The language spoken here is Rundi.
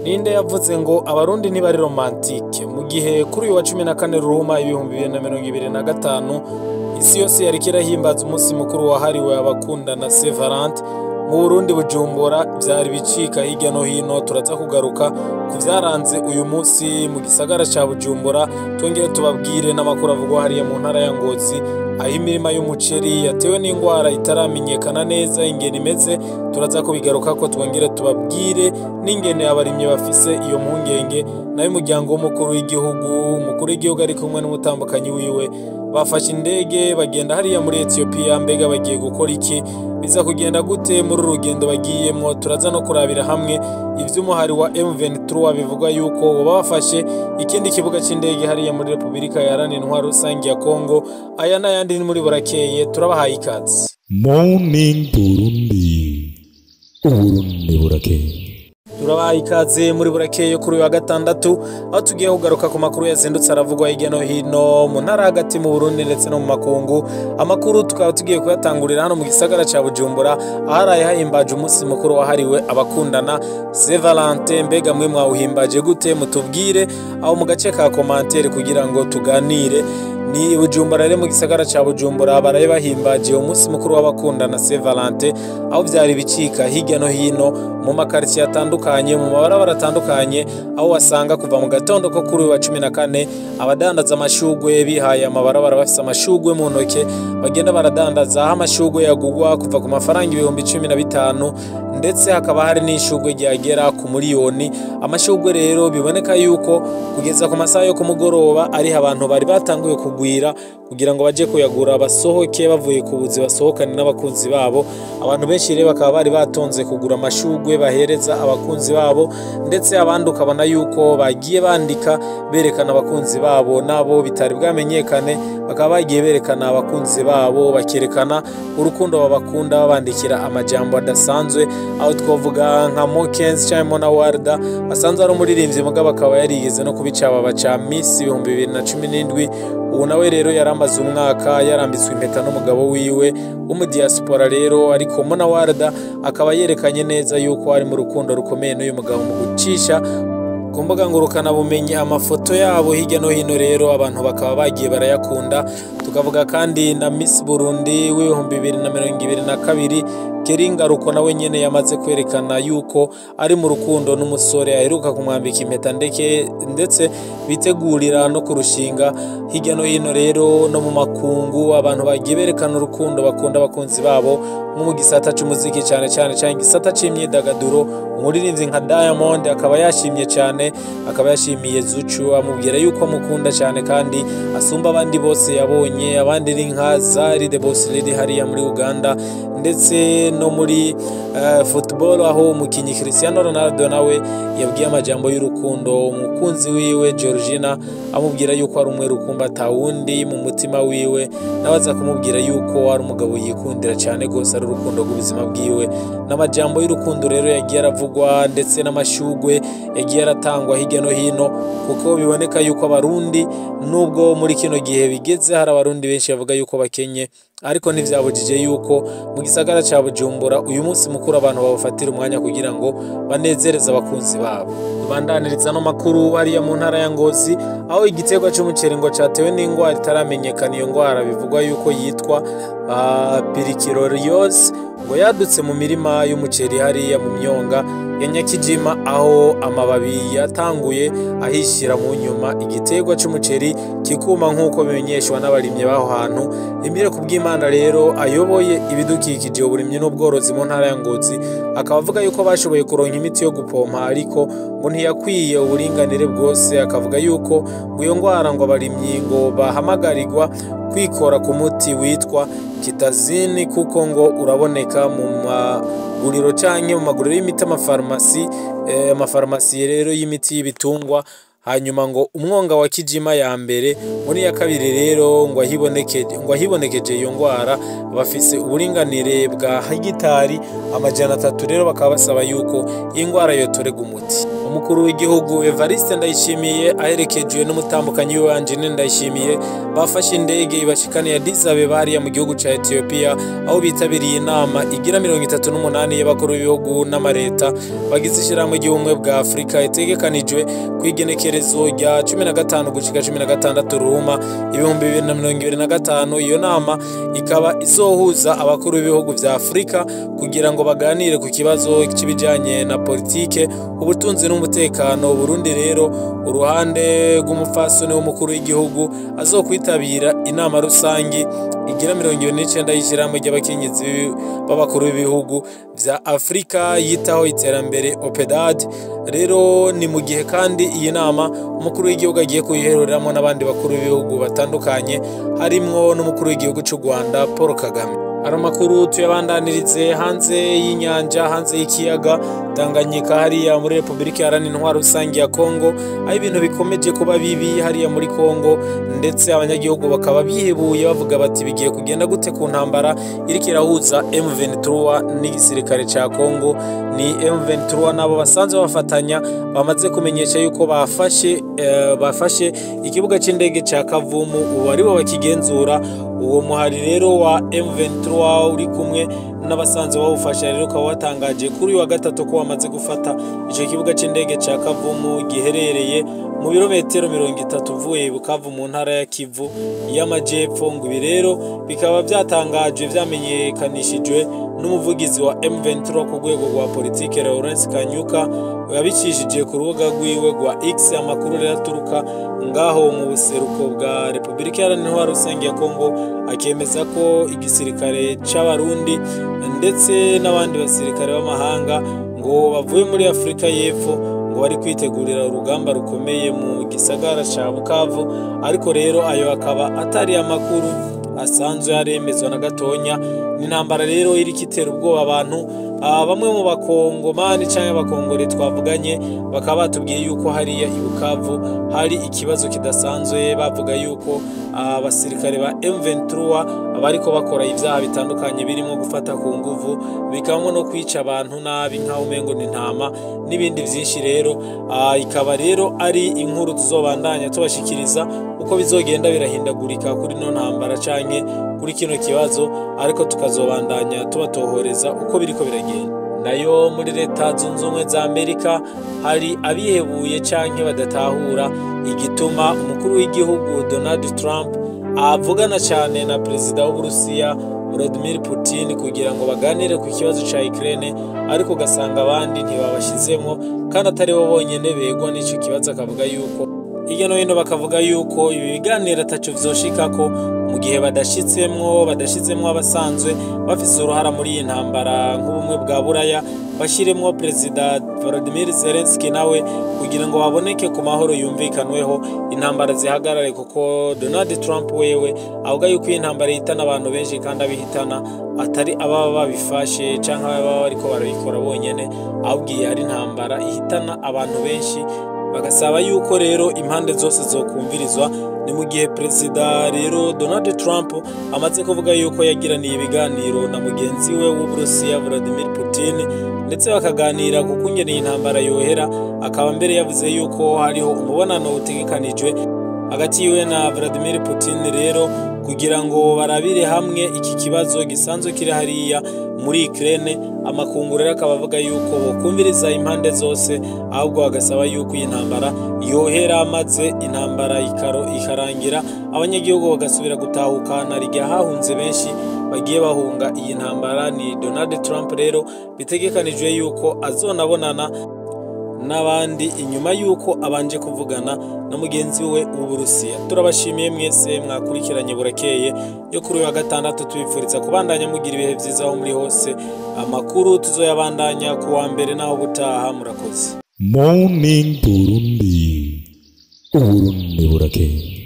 Ninde yavuze ngo abarundi ntibari romantike? Mu gihe kuri uyu wa 14 Ruhuma 2025 isi yose yariko irahimbaza umunsi mukuru wahariwe abakundana Saint Valentin, mu Burundi Bujumbura vyari bicika hirya no hino. Turaza kugaruka ku vyaranze uyu munsi mu gisagara ca Bujumbura, twongere tubabwire n'amakuru avugwa hariya mu ntara ya Ngozi, aho imirima y'umuceri yatewe n'ingwara itaramenyekana neza ingene imeze. Turaza kubigarukako, twongere tubabwire n'ingene abarimyi bafise iyo mpungenge. Nayo umuryango w'umukuru w'igihugu, umukuru w'igihugu ari kumwe n'umutambukanyi wiwe bafashe indege bagenda hariya muri Ethiopia. Mbega bagiye gukora iki? Biza kugenda gute muri uru rugendo bagiyemwo? Turaza no kurabira hamwe ivy'umuhari wa M23 bivugwa yuko boba bafashe ikindi kibuga c'indege hariya muri Republika Iharanira Intwaro Rusangi ya Kongo. Aya n'ayandi ni muri Burakeye, turabahaye ikaze. Morning Burundi, Uburundi burakeye. Turabahaye ikaze muri Burakeye kuri uyu wa gatandatu, aho tugiye kugaruka ku makuru yazindutse aravugwa hirya no hino mu ntara hagati mu Burundi ndetse no mu makungu. Amakuru tukaba tugiye kuyatangurira hano mu gisagara ca Bujumbura, aharaye hahimbaje umunsi mukuru wahariwe abakundana Saint Valentin. Mbega mwe mwawuhimbaje gute? Mutubwire aho mu gace ka commentaire kugira ngo tuganire. Ni Bujumbura rero, mu gisagara ca Bujumbura baraye bahimbaje umunsi mukuru w'abakundana Saint Valentin, aho vyari bicika hirya no hino mu makaritsiye atandukanye, mu mabarabara atandukanye, aho wasanga kuva mu gatondo ko kuri uyu wa 14 abadandaza amashugwe bihaye amabarabara bafise amashugwe mu ntoke bagenda baradandaza, aho amashugwe yagugwa kuva ku mafaranga 15,000 ndetse hakaba hari n'ishugwe ryagera ku miliyoni. Amashugwe rero biboneka yuko kugeza ku masaha yo kumugoroba ariho abantu bari batanguye kugwira kugira ngo baje kuyagura, basohoke bavuye ku buzi basohokane n'abakunzi babo. Abantu benshi rero bakaba bari batonze kugura amashugwe bahereza abakunzi babo, ndetse abandi ukabona yuko bagiye bandika berekana abakunzi babo, nabo bitari bwamenyekane bakaba bagiye berekana abakunzi babo, bakerekana urukundo babakunda, babandikira amajambo adasanzwe, aho twavuga nka Mokenzi cyangwa Mona Warda asanzwe ari umuririmbyi, mugabo akaba yarigeze no kubicaba ca Miss 2017. Ubu nawe rero yaramaze umwaka yarambitswe impeta n'umugabo wiwe w'umudiaspora rero, ariko Mona Warda akaba yerekanye neza yuko ari mu rukundo rukomeye n'uyu mugabo mu gucisha ku mbuga ngurukanabumenyi amafoto yabo hirya no hino, rero abantu bakaba bagiye barayakunda. Tukavuga kandi na Miss Burundi w'2022 Kelly Ngaruko, nawe nyene yamaze kwerekana yuko ari mu rukundo n'umusore aheruka kumwambika impeta ndeke, ndetse bitegurira no kurushinga. Hirya no hino rero no mu makungu abantu bagiye berekana urukundo bakunda abakunzi babo, nko mu gisata c'umuziki cyane cyane cyane igisata c'imyidagaduro. Umuririmbyi nka Diamond akaba yashimye cyane, akaba yashimiye Zuchu amubwira yuko amukunda cyane kandi asumba abandi bose yabonye. Abandi ni nka Zari the Boss Lady hariya muri Uganda, ndetse no muri football aho umukinyi Cristiano Ronaldo nawe yabwiye amajambo y'urukundo umukunzi wiwe Georgina, amubwira yuko ari umwe rukumba atawundi mu mutima wiwe, nawe aza kumubwira yuko ari umugabo yikundira cyane gose, ari urukundo rw'ubuzima bwiwe. N'amajambo y'urukundo rero yagiye aravugwa, ndetse n'amashugwe yagiye aratangwa hirya no hino, kuko biboneka yuko abarundi nubwo muri kino gihe bigeze hari abarundi benshi bavuga yuko bakenye, ariko ntivyabujije yuko mu gisagara ca Bujumbura uyu munsi mukuru abantu babafatira umwanya kugira ngo banezereze abakunzi babo. Tubandaniriza no makuru hariya mu ntara ya Ngozi, aho igiterwa c'umuceri ngo catewe n'ingwara itaramenyekana. Iyo ngwara bivugwa yuko yitwa Pyriciloriosis, ngo yadutse mu mirima y'umuceri hariya mu myonga ya Nyakijima, aho amababi yatanguye ahishira mu nyuma igiterwa c'umuceri kikuma, nk'uko bimenyeshwa n'abarimyi b'aho hantu. Emile Kubwimana rero ayoboye ibidukikije, uburimyi n'ubworozi mu ntara ya Ngozi, akaba avuga yuko bashoboye kuronka imiti yo gupompa, ariko ngo ntiyakwiye uburinganire bwose. Akavuga yuko ngo iyo ngwara ngo abarimyi ngo bahamagarirwa kwikora ku muti witwa kitazini, kuko ngo uraboneka mu maguriro canke mu maguriro y'imiti, amafarumasi, amafarumasi rero y'imiti y'ibitungwa. Hanyuma ngo umwonga wa Kijima ya mbere muri ya kabiri rero ngo ahibonekeje iyo ngwara bafise uburinganire bwa hegitari 300, rero bakaba basaba yuko iyi ngwara yotorega umuti. Umukuru w'igihugu Evariste Ndayishimiye aherekejwe n'umutambukanyi wiwe Angeline Ndayishimiye bafashe indege ibashikaniye Addis Abeba hariya mu gihugu ca Ethiopia, aho bitabiriye inama igira 38 y'abakuru b'ibihugu n'amareta bagize ishirahamwe ry'ubumwe bwa Afrika, itegekanijwe kw'igenekerezo rya 15 gushika 16 Ruma 2025. Iyo nama ikaba izohuza abakuru b'ibihugu vya Afrika kugira ngo baganire ku kibazo c'ibijanye na politike, ubutunzi n'umutekano. Burundi rero uruhande rw'umupfasoni w'umukuru w'igihugu azokwitabira inama rusangi igira 29 y'ishirahamwe ry'abakenyezi b'abakuru b'ibihugu vya Afrika yitaho iterambere OPEDAD. Rero ni mu gihe kandi iyi nama umukuru w'igihugu agiye kuyihereramo n'abandi bakuru b'ibihugu batandukanye, harimwo n'umukuru w'igihugu c'u Rwanda Paul Kagame. Ano makuru tuyabandanirize hanze y'inyanja, hanze y'ikiyaga Tanganyika, hariya muri Republika Iharanira Intwaro Rusange ya Kongo, aho ibintu bikomeje kuba bibi hariya muri Kongo, ndetse abanyagihugu bakaba bihebuye bavuga bati bigiye kugenda gute ku ntambara iriko irahuza M23 n'igisirikare ca Kongo. Ni M23 nabo basanzwe bafatanya bamaze kumenyesha yuko bafashe ikibuga c'indege ca Kavumu, ubu aribo bakigenzura. Uwo muhari rero wa M23 uri kumwe n'abasanzwe bawufasha rero ukaba watangaje kuri uyu wa gatatu ko wamaze gufata ico kibuga c'indege ca Kavumu giherereye mu birometero 30 uvuye i Bukavu mu ntara ya Kivu y'Amajepfo. Ngo ibi rero bikaba byatangajwe vyamenyekanishijwe n'umuvugizi wa M23 ku rwego rwa politike Lawrence Kanyuka, yabicishije ku rubuga rwiwe rwa X. Amakuru rero aturuka ngaho mu buseruko bwa Republika Iharanira Intwaro Rusange ya Kongo akemeza ko igisirikare c'Abarundi ndetse n'abandi basirikare b'amahanga ngo bavuye muri Afrika y'Epfo ngo bari kwitegurira urugamba rukomeye mu gisagara ca Bukavu, ariko rero ayo akaba atari amakuru asanzwe yaremezwa na gatonya. N'intambara rero iriko itera ubwoba abantu. Bamwe mu bakongomani canke abakongore twavuganye bakaba batubwiye yuko hariya i Bukavu hari ikibazo kidasanzwe, bavuga yuko abasirikare ba M23 bariko bakora ivyaha bitandukanye birimo gufata ku nguvu, bikabamwo no kwica abantu nabi nkaho umengo ni intama n'ibindi vyinshi. Rero ikaba rero ari inkuru tuzobandanya tubashikiriza uko bizogenda birahindagurika kuri no ntambara canke kuri kino kibazo, ariko tukazobandanya tubatohoreza uko biriko biragenda. Nayo muri Leta Zunze Ubumwe za Amerika hari abihebuye canke badatahura igituma umukuru w'igihugu Donald Trump avugana cyane na perezida w'Uburusiya Vladimir Putin kugira ngo baganire ku kibazo ca Ukraine, ariko ugasanga abandi ntibabashizemo kandi atari bo bonyene begwa n'ico kibazo. Akavuga yuko hirya no hino bakavuga yuko ibi biganiro ataco vyoshikako mu gihe badashizemwo abasanzwe bafise uruhara muri iyi ntambara nk'ubumwe bwa Buraya, bashiremwo perezida Volodymyr Zelensky nawe kugira ngo baboneke ku mahoro yumvikanweho, intambara zihagarare, kuko Donald Trump wewe avuga yuko iyi ntambara ihitana abantu benshi kandi abihitana atari ababa babifashe canke ababa bariko barabikora bonyene, ahubwo iyi ari intambara ihitana abantu benshi. Bagasaba yuko rero impande zose zokumvirizwa. Ni mu gihe perezida rero Donald Trump amaze kuvuga yuko yagiraniye ibiganiro na mugenzi we w'Uburusiya Vladimir Putin, ndetse bakaganira ku kungene iyi ntambara yohera. Akaba mbere yavuze yuko hariho umubonano utegekanijwe hagati yiwe na Vladimir Putin rero kugira ngo barabire hamwe iki kibazo gisanzwe kiri hariya muri Ukraine. Amakungu rero akaba avuga yuko bokumviriza impande zose, ahubwo bagasaba yuko iyi ntambara yohera maze intambara ikarangira, abanyagihugu bagasubira gutahukana rijya hahunze benshi bagiye bahunga iyi ntambara. Ni Donald Trump rero bitegekanijwe yuko azonabonana n'abandi inyuma yuko abanje kuvugana na mugenzi we w'Uburusiya. Turabashimiye mwese mwakurikiranye Burakeye yo kuri uyu wa gatandatu, tubifuriza kubandanya mugira ibihe vyiza aho muri hose. Amakuru tuzoyabandanya ku wa mbere naho butaha. Murakoze. Morning Burundi, Uburundi burakeye.